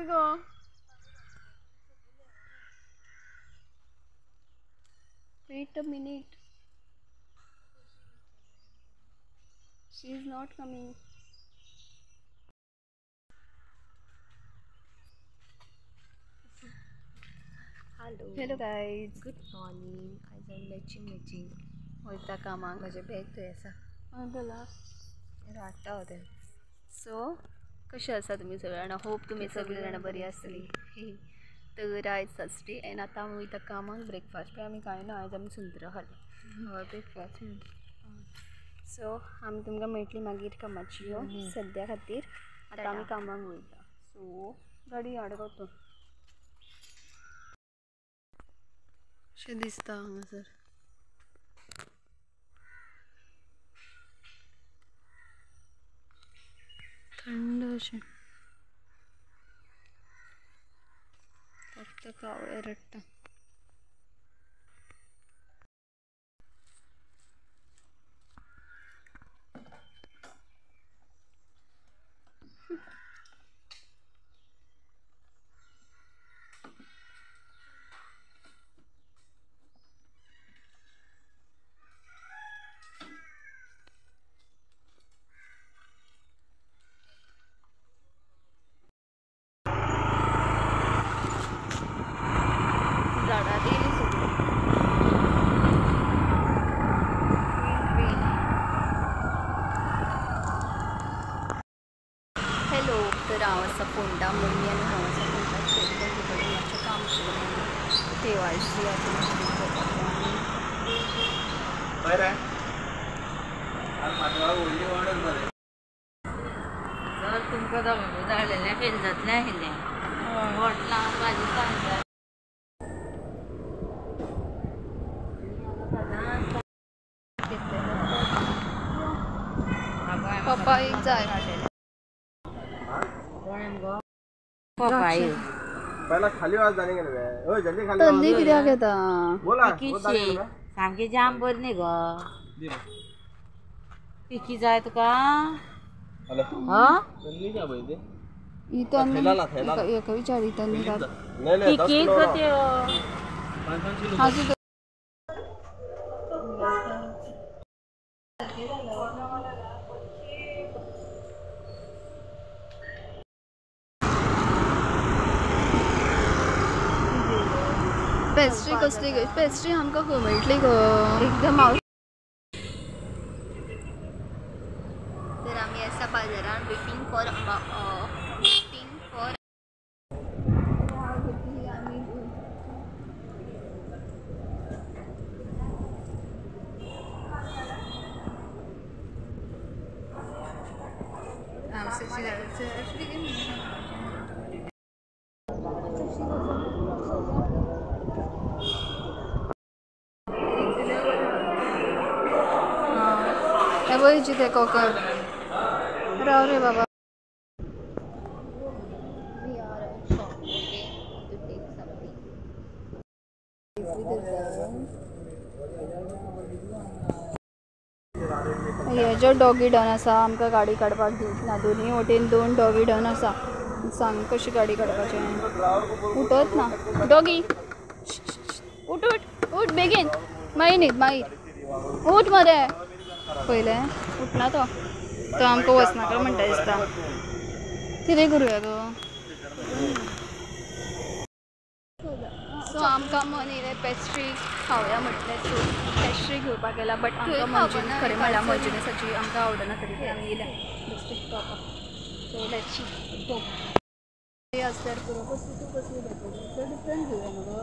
खंय गो? Wait a minute. She is not coming. Hello. Hello guys. Good morning. आयज आमी matching matching वयता कामाक. म्हजें बॅग थंय आसा. हय बोला. हाडटा हांव तें. सो कशें आसा तुमी सगळीं जाणां? होप तुमी सगळीं जाणां बरी आसतली. तर आयज सॅटर्डे एन्ड आतां आमी वयता कामाक. ब्रेकफास्ट बी आमी कांय ना, आयज आमी सुंतरां खाली. हय ब्रेकफास्ट. सो आमी तुमकां मेळटली मागीर कामाची. सद्या खातीर आतां आमी कामाक वयता. सो गाडी हाड गो तूं. अशें दिसता हांगासर. थंड अशें. फक्त कावळे रडटा. हॅलो. तर हांव आसा फोंडा. मम्मी आनी हांव आसा फोंडा. कडेन मातशें काम आशिल्लें केवायसी आतां मातशें करपाचें. जर तुमकां दोगांकूय धाडलेलें फेल जातलें आशिल्लें. बोट लावन भाजी सांगता. पप्पा एक जाय. पहिला खाली आवाज जाणे गेले. ओय जल्दी खाली. तन्नी कित्याक येता? बोला. सामकी जाम बरी न्ही गो. पिकी जाय तुका? हॅलो. एका विचार तन्नी. पिकी गो त्यो. पेस्ट्री कसली? पेस्ट्री आमकां खंय मेळटली गो? एकदम. तर आमी आसा बाजारान वेटींग फॉर ते कोकर राव रे बाबा. हे जो डॉगी डन आसा आमकां गाडी काडपाक दिवच ना. दोनी वटेन दोन डॉगी डन आसा. सांग कशी गाडी काडपाचें? उठत ना डॉगी. उठ उठ उठ बेगीन. मागीर न्हीद मागीर उठ मरे. पयलें उठना तो. तो आमकां वचनाका म्हणटा दिसता. कितें करुया गो? सो आमकां मन येयलें पेस्ट्री खावया म्हटलें. सो पेस्ट्री घेवपाक गेला बट आमकां मंजुन खरें म्हणल्यार मंजुनसाची आमकां आवडना तरी आमी येयल्या पेस्ट्री खावपाक. So let's go. आसल्यार पुरो. कसली तूं कसली घेतली? डिफरंट घेवया न्हू गो.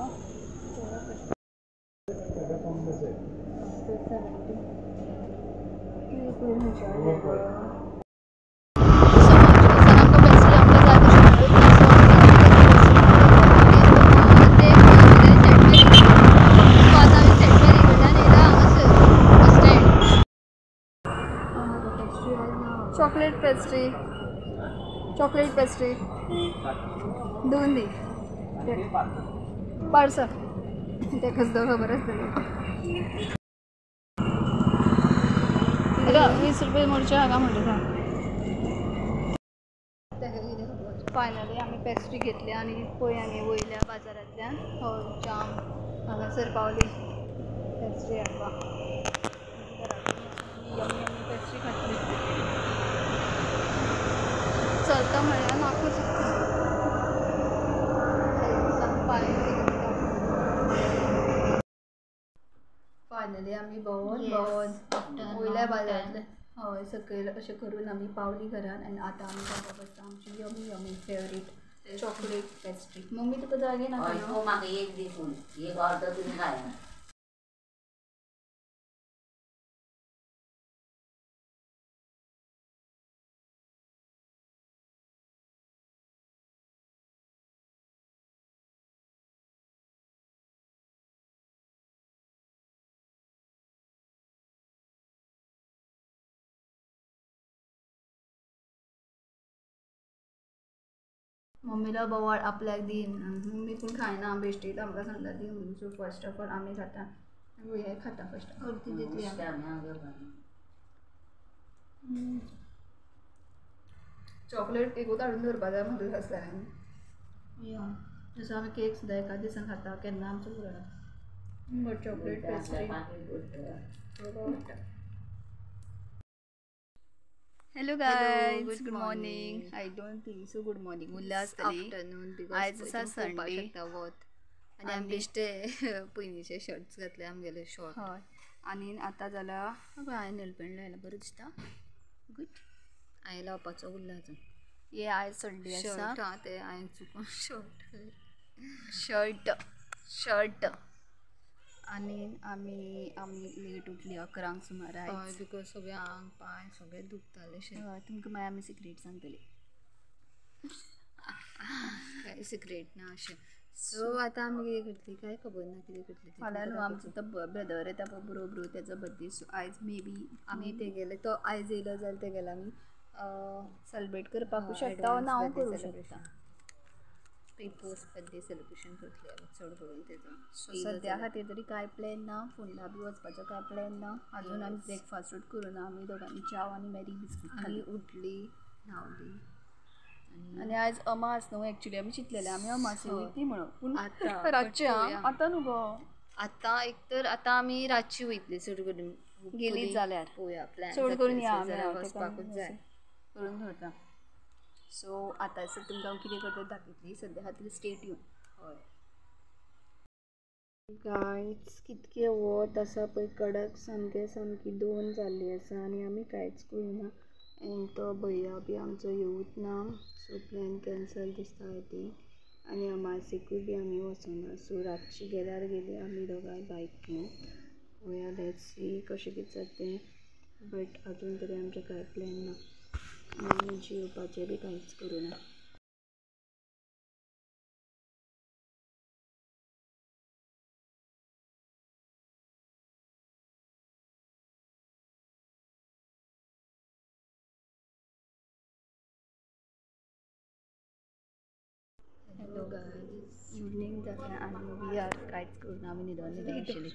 Chocolate pastry. चॉकलेट पेस्ट्री दोन दी पार्सल. तेकाच खबर आसतली. 20 रुपये मोडचे हांगा म्हणटा. तेका कितें खबर. फायनली आमी पेस्ट्री घेतली आनी पळय आमी वयल्या बाजारांतल्यान हय जाम हांगासर पावली पेस्ट्री हाडपाक. यमी यमी पेस्ट्री खातली. चलता म्हळ्यार नाकूच फायनली आमी भोंवन भोंवन वयल्या बाजारांतले हय सकयल अशें करून आमी पावली घरान. आनी आतां आमी खावपाक बसता आमची yummy yummy favourite chocolate pastry. Mummy तुका जागे नाका न्हू? म्हाका एक दी पूण एक अर्द तुमी खायना. मम्मीला बोवाळ आपल्याक दी म्हणून. मम्मी पूण खायना बेश्टीच आमकां सांगता दी म्हणून. सो फर्स्ट ऑफ ऑल आमी खाता हे खाता फर्स्ट अर्दी दितली आमी. चॉकलेट केकूच हाडून दवरपा जाय म्हाका आसता. जसो आमी केक सुद्दां एका दिसान खाता केन्ना आमचो उरना, बट चॉकलेट पेस्ट्री खूब आवडटा. Hello guys, good morning. I don't think so good morning उरल्या आसतली. आफ्टरनून because आयज आसा संडे. वत आनी आमी बेश्टे पयलींचे शर्ट्स घातले आमगेले शॉर्ट. हय आनी आतां जाला हांवें नेल पेंट लायला बरें दिसता. गुड. हांवें लावपाचो उरला अजून. ये आयज संडे आसा. शर्ट आं तें हांवें चुकून शर्ट शर्ट शर्ट. आनी आमी आमी लेट उठली 11 सुमार. हय because सगळें आंग पांय सगळें दुखतालें अशें. हय तुमकां मागीर आमी सिक्रेट सांगतली. काय सिक्रेट ना अशें. सो आतां आमी कितें करतली काय खबर ना कितें करतली. फाल्यां न्हू आमचो तो ब्रदर येता पळय ब्रो तेजो बड्डे. सो आयज मे बी आमी तेगेले तो आयज येयलो जाल्यार तेगेले आमी सेलिब्रेट करपाकूय शकता ना हांव करूं शकता. पोस्ट बड्डे सेलिब्रेशन करतली आमी चड करून तेजो. सो सद्या खातीर तरी कांय प्लॅन ना. फोंडा बी वचपाचो कांय प्लॅन ना अजून. आमी ब्रेकफास्टूच करूं ना. आमी दोगांनी च्याव आनी मॅरी बिस्कीट आमी उठली न्हांवली. आनी आयज अमास न्हू. एक्चुली आमी चिंतलेलें आमी अमासे वयतली म्हणून पूण आतां रातचें आतां न्हू गो आतां एक तर आतां आमी रातची वयतली चड करून गेली जाल्यार पळोवया प्लॅन चड करून या वचपाकूच जाय करून दवरता. सो आतां तुमकां हांव कितें करता दाखयतली. सद्या खातीर स्टे ट्यून. हय गायज कितकें वत आसा पळय कडक सामकें सामकी 2 जाल्ली आसा आनी आमी कांयच करूना. आनी तो भैया बी आमचो येवूच ना. सो प्लॅन कॅन्सल दिसता I think. आनी अमासेकूय बी आमी वचोना. सो रातची गेल्यार गेली आमी दोगांय बायक घेवन. पळोवया let's see कशें कितें जाता तें. बट अजून तरी आमचें कांय प्लॅन ना आनी जेवपाचें बी कांयच करूना. हॅलो गायज, इवनींग जालें आनी we are कांयच करूना. आमी न्हिदोन न्हिदोन आशिल्ली.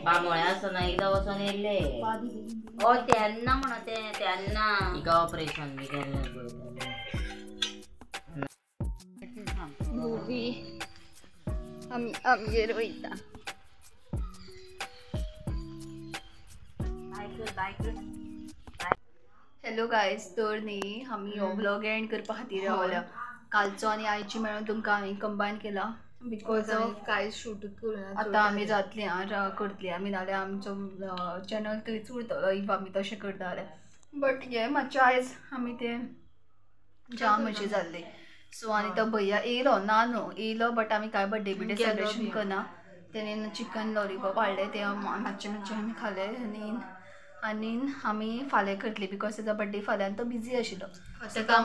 बांबोळ्या आसतना एकदां वचोन येयल्ले. ओ तेन्ना म्हणो तें तेन्ना हिका ऑपरेशन बी केल्लें पळय. मूवी आमी आमगेर वयता. हॅलो गायज, तर न्ही आमी हो व्लॉग एंड करपा खातीर रावल्या. कालचो आनी आयची मेळून तुमकां हांवें कंबायन केला because of काय शूट करूं आतां आमी जातली आं करतली आमी, नाल्यार आमचो चॅनल थंयच उरतलो if आमी तशें करता जाल्यार. बट हे मातशें आयज आमी ते जाम अशी जाल्ली. सो आनी तो भैया येयलो ना न्हू येयलो, बट आमी कांय बड्डे बिड्डे सेलिब्रेशन करना. तेणेन चिकन लॉलीपॉप हाडलें, तें मातशें मातशें आमी खालें. आनी आनी आमी फाल्यां करतली because तेजो बड्डे फाल्यां आनी तो बिजी आशिल्लो. सो तो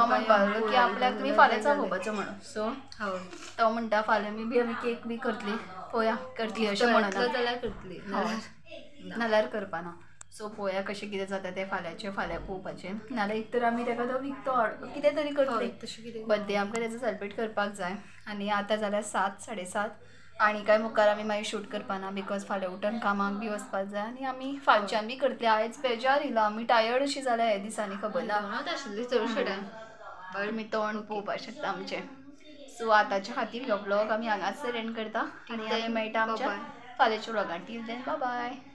म्हणपाक लागलो की आपल्याक तुमी फाल्यांच आपोवपाचो म्हणून. सो तो म्हणटा फाल्यां मी बी आमी केक बी करतली, पळोवया करतली अशें म्हणना नाल्यार करपाना. सो पळोवया कशें कितें जाता तें फाल्यांचें फाल्यां पळोवपाचें. नाल्यार एक तर आमी ताका तो विकतो कितें तरी करतली. बड्डे आमकां तेजो सेलिब्रेट करपाक जाय. आनी आतां जाल्यार 7 साडे 7 आनी काय मुखार आमी मागीर शूट करपाना because फाल्यां उठून कामाक बी वचपाक जाय. आनी आमी फालच्यान बी करतली. आयज बेजार येयलो, आमी टायर्ड अशी जाल्या हे दिसांनी, खबर ना. तुमी तोंड पळोवपाक शकता आमचें. सो आतांच्या खातीर हो व्लॉग आमी हांगासर एंड करता आनी आमी मेळटा आमच्या फाल्यांच्या व्लॉगान. Till then bye.